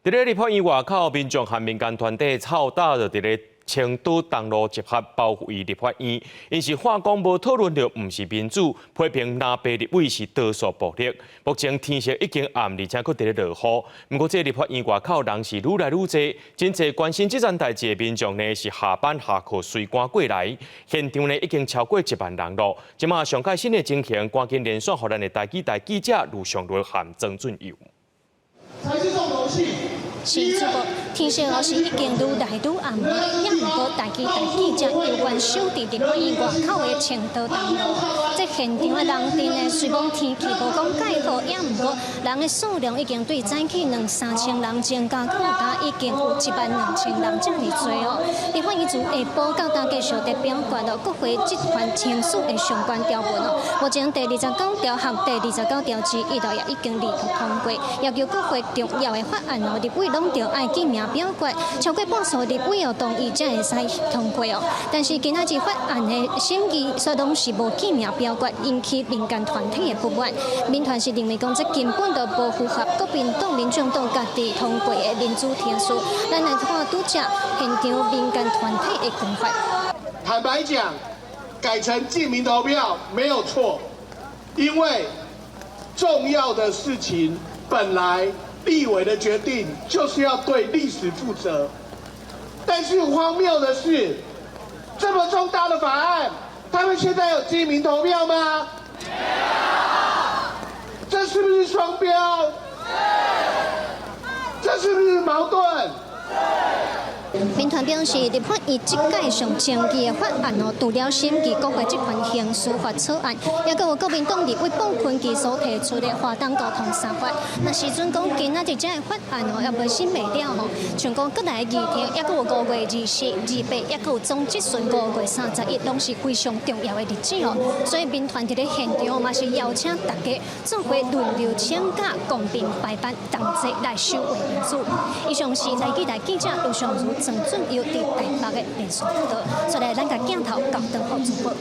佇咧立法院外口，民眾和民間團體透早就佇咧青島東路集合包圍立法院，𪜶是喊講無討論就毋是民主，批評藍白立委是多數暴力。目前天色已經暗，而且閣佇咧落雨。毋過這立法院外口人是愈來愈濟，真濟關心這件代誌的民眾呢是下班下課隨趕過來，現場呢已經超過1萬人囉。這馬上蓋新的情形，趕緊連線予咱的台記台記者盧尚瑞和曾俊佑。是這個天色哦是已經愈來愈暗，也毋過台記台記者猶原守佇立法院外口的青島東路。這現場的人陣呢，雖講天氣無講蓋好，也毋過人的數量已經對早起兩三千人增加到今已經有1萬2千人遮爾濟哦。立法院自下晡到今繼續佇表決哦，國會職權程序的相關條文哦。目前第29條和第29條之一也已經二讀通過，要求國會重要的法案哦，立委攏著愛記名表決，超過半數立委哦同意才會使通過哦。但是今仔日法案的審議，煞攏是無記名表決，引起民間團體的不滿。民團是認為講這根本就無符合國民黨、民進黨家己通過的民主程序。咱來看拄才現場民間團體的講法。坦白講，改成記名投票沒有錯，因為重要的事情本來立委的決定就是要對歷史負責，但是荒謬的是，這麼重大的法案，他們現在有記名投票嗎？沒有。這是不是雙標？這是不是矛盾？民團表示，立法院這屆上爭議的法案哦，除了審議國會職權行使法草案，也閣有國民黨立委布坤奇所提出的華東交通三法。若時陣講今仔日這个法案哦，猶未審袂了吼，像講閣來議程，抑閣有5月24、28，抑閣有總質詢5月31，攏是非常重要的日子哦。所以民團佇咧現場嘛是邀請大家做伙輪流請假，共同排班同齊來守衛民主。以上是台記台記者盧尚如、曾俊佑佇台北的連線報導，所以咱共鏡頭交轉予主播。